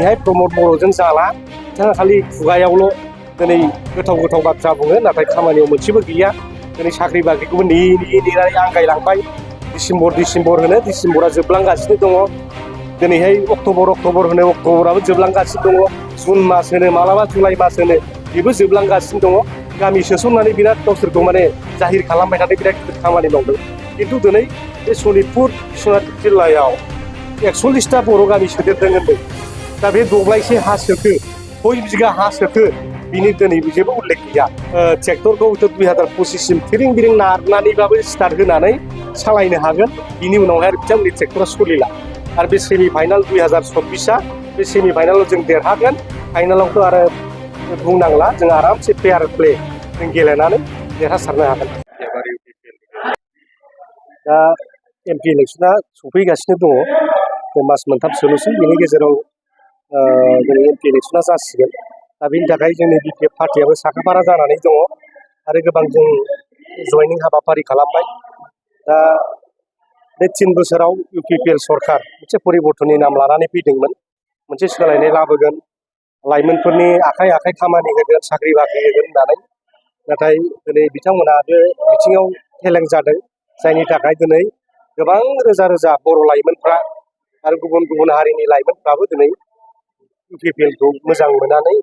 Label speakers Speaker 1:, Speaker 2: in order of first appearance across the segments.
Speaker 1: बेहाय प्रमद बर'जों जाला बिथाङा खालि खुगायावल' दिनै गोथाव गोथाव बाथ्रा बुङो नाथाय खामानियाव मोनसेबो गैया दिनै साख्रि बाख्रिखौबो नेनानै आंगायलांबाय डिसेम्बर होनो डिसेम्बरा जोबलांगासिनो दङ दिनैहाय अक्ट'बर होनो अक्ट'बराबो जोबलांगासिनो दङ जुन मास होनो मालाबा जुलाइ मास होनो बेबो जोबलांगासिनो दङ गामि सोसननानै बिराद गावसोरखौ माने जाहिर खालामबाय थानाय बिराद गिदिर खामानि मावदों खिन्थु दिनै बे सनितपुर बिश्वनाथ जिल्लायाव 41टा बर' गामि सोदेरदों होनदों दा बे दब्लायसे हा सोखो 6 बिगा हा सोखो बिनि दिनै जेबो उल्लेख गैया ट्रेक्टरखौ 2025सिम थिरिं बिरिं नारनानैबाबो स्टार्ट होनानै सालायनो हागोन बिनि उनावहाय बिथांमोननि ट्रेक्टरा सलिला आरो बे सेमि फाइनाल 2026आ बे सेमि फाइनालाव जों देरहागोन फाइनालावथ' आरो बुंनांला जों आरामसे फेयार प्ले जों गेलेनानै देरहासारनो हागोन दा एमपि इलेक्सना सफैगासिनो दङ मास मोनथामसोल'सै बेनि गेजेराव जोंनि एमपि इलेक्सना जासिगोन दा बेनि थाखाय जोंनि बिपिएफ पार्टियाबो साखाफारा जानानै दङ आरो गोबां जों जयनिं हाबाफारि खालामबाय दा बे 3 बोसोराव इउपिपिएल सरकार मोनसे परिबर्तननि नाम लानानै फैदोंमोन मोनसे सोलायनाय लाबोगोन लाइमोनफोरनि आखाइ आखाइ खामानि होगोन साख्रि बाख्रि होगोन होननानै नाथाय दिनै बिथांमोना बे बिथिङाव फेलें जादों जायनि थाखाय दिनै गोबां रोजा रोजा बर' लाइमोनफ्रा आरो गुबुन गुबुन हारिनि लाइमोनफ्राबो दिनै इउपिपिएलखौ मोजां मोननानै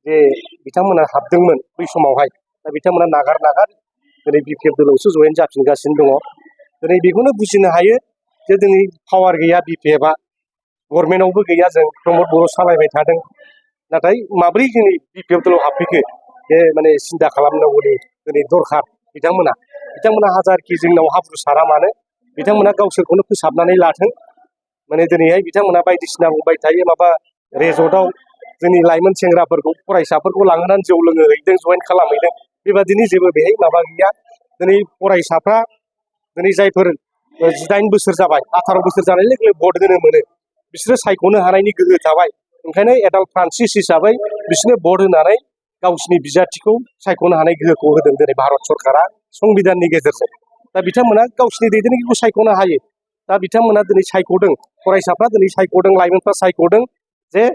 Speaker 1: जे बिथांमोना हाबदोंमोन बै समावहाय दा बिथांमोना नागार दिनै बिपिएफ दोलोआवसो जयेन जाफिनगासिनो दङ दिनै बेखौनो बुजिनो हायो जे दिनै पावार गैया बिपिएफआ गभर्नमेन्टआवबो गैया जों प्रमद बर' सालायबाय थादों नाथाय माब्रै जोंनि बिपिएफ दोलोआव हाबफैखो बे माने सिन्था खालामनांगौनि दिनै दरखार बिथांमोना हाजारखि जोंनाव हाब्रु सारा मानो बिथांमोना गावसोरखौनो फोसाबनानै लाथों माने दिनैहाय बिथांमोना बायदिसिना बुंबाय थायो माबा रेजर्टआव जोंनि लाइमोन सेंग्राफोरखौ फरायसाफोरखौ लांनानै जौ लोंहोहैदों जयेन खालामहैदों बेबादिनो जेबो बेहाय माबा गैया दिनै फरायसाफ्रा दिनै जायफोर 18 बोसोर जाबाय 18 बोसोर जानाय लोगो लोगो भट होनो मोनो बिसोरो सायख'नो हानायनि गोहो थाबाय ओंखायनो एडाल्ट फ्रान्सिस हिसाबै बिसोरनो भट होनानै गावसिनि बिजाथिखौ सायख'नो हानाय गोहोखौ होदों दिनै भारत सरकारा संबिधाननि गेजेरजों दा बिथांमोना गावसिनि दैदेनगिरिखौ सायख'नो हायो दा बिथांमोना दिनै सायख'दों फरायसाफ्रा दिनै सायख'दों लाइमोनफ्रा सायख'दों जे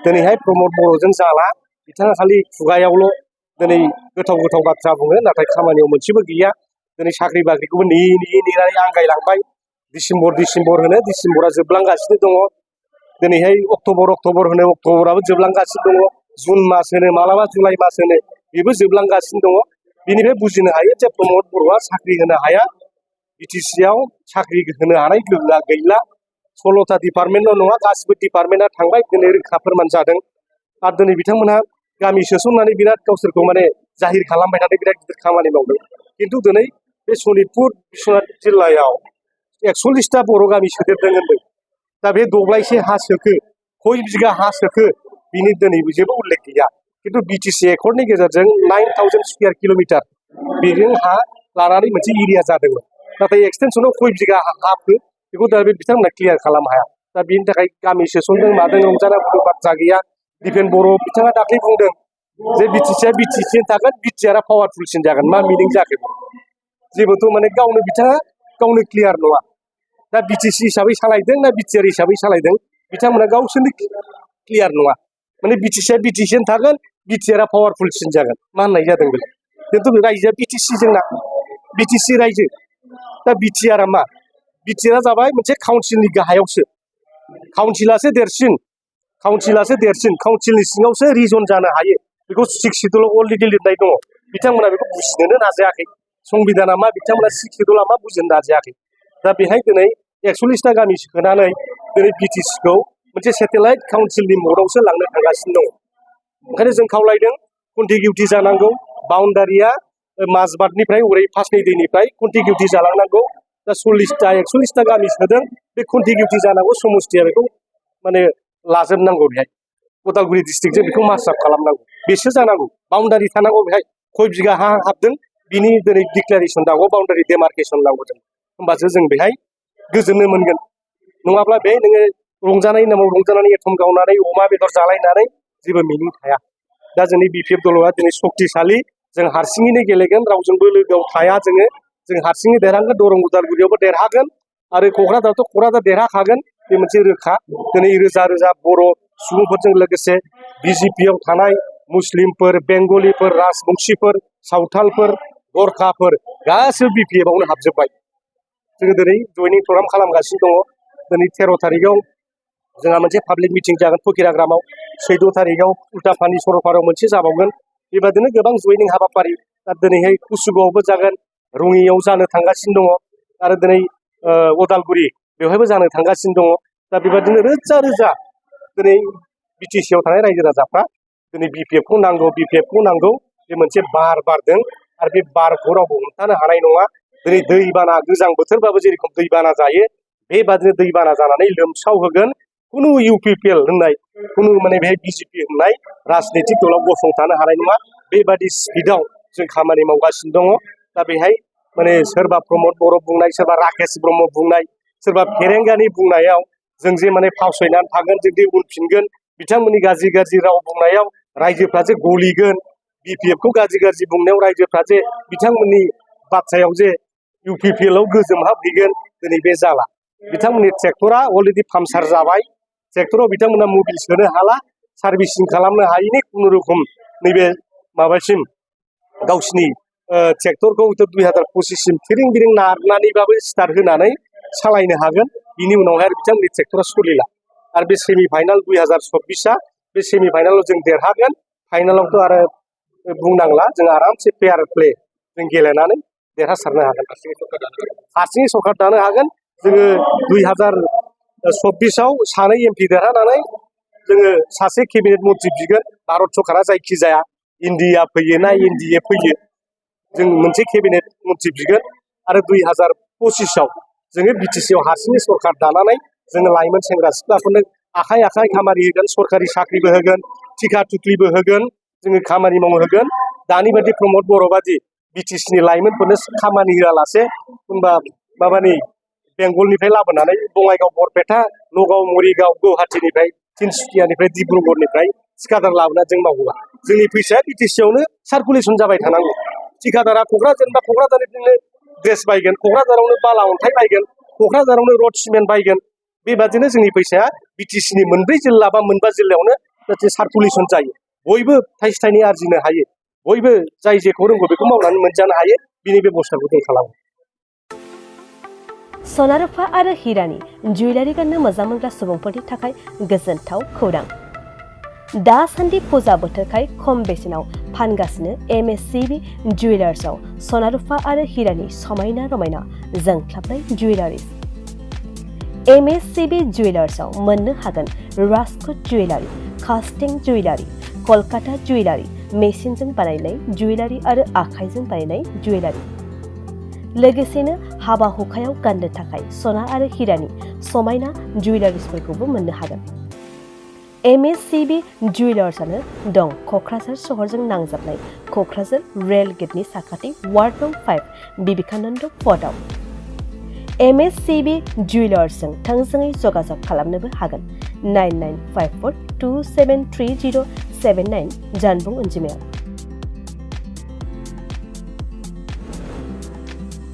Speaker 1: दिनैहाय प्रमद बर'जों जाला बिथाङा खालि खुगायावल' दिनै गोथाव गोथाव बाथ्रा बुङो नाथाय खामानियाव मोनसेबो गैया दिनै साख्रि बाख्रिखौबो नेनानै आंगायलांबाय डिसेम्बर होनो डिसेम्बरा जोबलांगासिनो दङ दिनैहाय अक्ट'बर होनो अक्ट'बराबो जोबलांगासिनो दङ जुन मास होनो मालाबा जुलाइ मास होनो बेबो जोबलांगासिनो दङ बिनिफ्राय बुजिनो हायो जे प्रमद बर'आ साख्रि होनो हाया बिटिसिआव साख्रि होनो हानाय गोहोआ गैला 16टा डिपार्टमेन्टल' नङा गासिबो डिपार्टमेन्टआ थांबाय दिनै रोखा फोरमान जादों आरो दिनै बिथांमोनहा गामि सोसननानै बिराद गावसोरखौ माने जाहिर खालामबाय थानाय बिराद गिदिर खामानि मावदों खिन्थु दिनै बे सनितपुर बिश्वनाथ जिल्लायाव 41टा बर' गामि सोदेरदों होनदों दा बे दब्लायसे हा सोखो 6 बिगा हा सोखो बिनि दिनै जेबो उल्लेख गैया खिन्थु बिटिसि एकर्डनि गेजेरजों 9000 स्कुवेर किल'मिटार बेजों हा लानानै मोनसे एरिया जादोंमोन नाथाय एक्सटेनसनाव 6 बिगा हाखो बेखौ दा बे बिथांमोना क्लियार खालामनो हाया दा बेनि थाखाय गामि सोसनदों मादों रंजाना बुंनो बाथ्रा गैया दिपेन बर' बिथाङा दाख्लै बुंदों जे बिटिसिआ बिटिसि थागोन बिटिआरआ पावारफुलसिन जागोन मा मिनिं जाखो जेबोथ' माने बिथाङा गावनो क्लियार नङा दा बिटिसि हिसाबै सालायदों ना बिटिआर हिसाबै सालायदों बिथांमोना गावसोरनो क्लियार नङा माने बिटिसिआ बिटिसिआनो थागोन बिटिआरआ पावारफुलसिन जागोन मा होननाय जादों बे खिन्थु रायजोआ बिटिसि जोंना बिटिसि रायजो दा बिटिआरआ मा बिटिआरआ जाबाय मोनसे काउन्सिलनि गाहायावसो काउन्सिलासो देरसिन काउन्सिलनि सिङावसो रिजन जानो हायो बेखौ 6 सिडुलाव अलरेडि लिरनाय दङ बिथांमोना बेखौ बुजिनोनो नाजायाखै संबिधाना मा बिथांमोना 6 सिडुला मा बुजिनो नाजायाखै दा बेहाय दिनै 41टा गामि सोनानै दिनै बिटिसिखौ मोनसे सेटेलाइट काउन्सिलनि मदआवसो लांनो थांगासिनो दङ ओंखायनो जों खावलायदों कन्टिगिउटि जानांगौ बाउन्डारिया माजबाटनिफ्राय ओरै फासनि दैनिफ्राय कन्टिगिउटि जालांनांगौ दा 41टा गामि सोदों बे कन्टिगिउटि जानांगौ समस्थिया बेखौ माने लाजोबनांगौ बेहाय उदालगुरि डिस्ट्रिक्टजों बेखौ मार्चआप खालामनांगौ बेसो जानांगौ बाउन्डारि थानांगौ बेहाय 6 बिगा हा हाबदों बिनि दिनै डिक्लारेसन नांगौ बाउन्डारि डेमार्केसन नांगौ जों होमबासो जों बेहाय गोजोननो मोनगोन नङाब्ला बेहाय नोङो रंजानायनि नामाव रंजानानै एथम गावनानै अमा बेदर जालायनानै जेबो मिनिं थाया दा जोंनि बिपिएफ दलआ दिनै सक्तिशालि जों हारसिङैनो गेलेगोन रावजोंबो लोगोआव थाया जों हारसिङै देरहागोन दरं उदालगुरियावबो देरहागोन आरो क'क्राझारावथ' क'क्राझार देरहाखागोन बे मोनसे रोखा दिनै रोजा रोजा बर' सुबुंफोरजों लोगोसे बिजेपियाव थानाय मुस्लिमफोर, बेंगलिफोर, राजबंशीफोर, सावथालफोर, गरखाफोर गासैबो बिपिएफआवनो हाबजोब्बाय। जोङो दिनै जयनिं प्रग्राम खालामगासिनो दङ। दिनै 13 तारिखआव जोंहा मोनसे पाब्लिक मिटिं जागोन फकिराग्रामाव, 14 तारिखआव उल्टापानि सरलपारायाव मोनसे जाबावगोन। बेबादिनो गोबां जयनिं हाबाफारि दा दिनैहाय कुसुगावआवबो जागोन, रङियाव जानो थांगासिनो दङ आरो दिनै उदालगुरि बेवहायबो जानो थांगासिनो दङ। दा बेबादिनो रोजा रोजा दिनै बिटिसिआव थानाय रायजो राजाफ्रा दिनै बिपिएफखौ नांगौ, बिपिएफखौ नांगौ, बे मोनसे बार बारदों आरो बे बारखौ रावबो हमथानो हानाय नङा। दिनै दैबाना गोजां बोथोरबाबो जेरेखम दैबाना जायो बेबादिनो दैबाना जानानै लोमसाव होगोन। कुनु इउपिपिएल होननाय कुनु माने बेहाय बिजेपि होननाय राजनितिक दलाव गसंथानो हानाय नङा। बेबादि स्पिडआव जों खामानि मावगासिनो दङ। दा बेहाय माने सोरबा प्रमद बर' बुंनाय, सोरबा राकेश ब्रह्म बुंनाय, सोरबा फेरेंगानि बुंनायाव जों जे माने फावसयनानै थागोन, जों जे उनफिनगोन, बिथांमोननि गाज्रि गाज्रि राव बुंनायाव रायजोफ्रा जे गलिगोन, बिपिएफखौ गाज्रि गाज्रि बुंनायाव रायजोफ्रा जे बिथांमोननि बाथ्रायाव जे इउपिपिएलआव गोजोमहाबहैगोन, दिनै बे जाला। बिथांमोननि ट्रेक्टरा अलरेडि पामचार जाबाय, ट्रेक्टराव बिथांमोना मबिल सोनो हाला, सार्भिसिं खालामनो हायिनि खुनुरुखुम नैबे माबासिम गावसिनि ट्रेक्टरखौ 2025सिम थिरिं बिरिं नारनानैबाबो स्टार्ट होनानै सालायनो हागोन। बिनि उनावहाय बिथांमोननि ट्रेक्टरा सलिला आरो बे सेमि फाइनाल 2026आ बे सेमि फाइनालाव जों देरहागोन। फाइनालावथ' आरो बुंनांला, जों आरामसे फेयार प्ले जों गेलेनानै देरहासारनो हागोन। हारसिङै सरकार दानो हागोन। जोङो 2026आव सानै एमपि देरहानानै जोङो सासे केबिनेट मन्थ्रि बिगोन। भारत सरकारा जायखिजाया इन्डिया फैयो ना एनडिए फैयो, जों मोनसे केबिनेट मन्थ्रि बिगोन आरो 2025आव जोङो बिटिसिआव हारसिङै सरकार दानानै जोङो लाइमोन सेंग्रा सिख्लाफोरनो आखाइ आखाइ खामानि होगोन, सरकारि साख्रिबो होगोन, टिका टुक्लिबो होगोन, जोङो खामानि मावनो होगोन। दानि बायदि प्रमद बर' बादि बिटिसिनि लाइमोनफोरनो खामानि होआलासे होनबा माबानि बेंगलनिफ्राय लाबोनानै बङाइगाव, बरपेटा, नगाव, मरिगाव, गुवाहाटीनिफ्राय, तिनसुकियानिफ्राय, डिब्रुगड़निफ्राय थिकादार लाबोनानै जों मावोबा जोंनि फैसाया बिटिसिआवनो सार्कुलेसन जाबाय थानांगौ। थिकादारा क'क्राझारनिफ्रायनो ड्रेस बायगोन, क'क्राझारावनो बाला अन्थाइ बायगोन, क'क्राझारावनो रड सिमेन्ट बायगोन। बेबादिनो जोंनि फैसाया बिटिसिनि मोनब्रै जिल्ला बा मोनबा जिल्लायावनो जाहाथे सार्कुलेसन जायो, बयबो थाइसे थाइनै आरजिनो हायो, बयबो जाय जेखौ रोंगौ बेखौ मावनानै मोनजानो हायो, बिनि बेबस्थाखौ जों खालामो।
Speaker 2: सना रुफा आरो हिरानि जुवेलारि गाननो मोजां मोनग्रा सुबुंफोरनि थाखाय गोजोनथाव खौरां। दासान्दि फुजा बोथोरखाय खम बेसेनाव फानगासिनो एमएससिबि जुवेलार्सआव सना रुफा आरो हिरानि समायना रमायना जोंख्लाबनाय जुवेलारिस। एमएससिबि जुवेलार्सआव मोननो हागोन राजकोट जुवेलारि, कास्टिं जुवेलारि, कलकाता जुवेलारि, मेसिनजों बानायनाय जुवेलारि आरो आखाइजों बानायनाय जुवेलारि। लोगोसेनो हाबा हुखायाव गाननो थाखाय सना आरो हिरानि समायना जुवेलारिसफोरखौबो मोननो हागोन। एमएससिबि जुवेलार्सआनो दं क'क्राझार सहरजों नांजाबनाय क'क्राझार रेल गेटनि साखाथि वार्ड नं 5 बिबेकानन्द पथआव। एमएससिबि जुवेलार्सजों थोंजोङै जगाजग खालामनोबो हागोन 9954273079 जानबुं अनजिमायाव।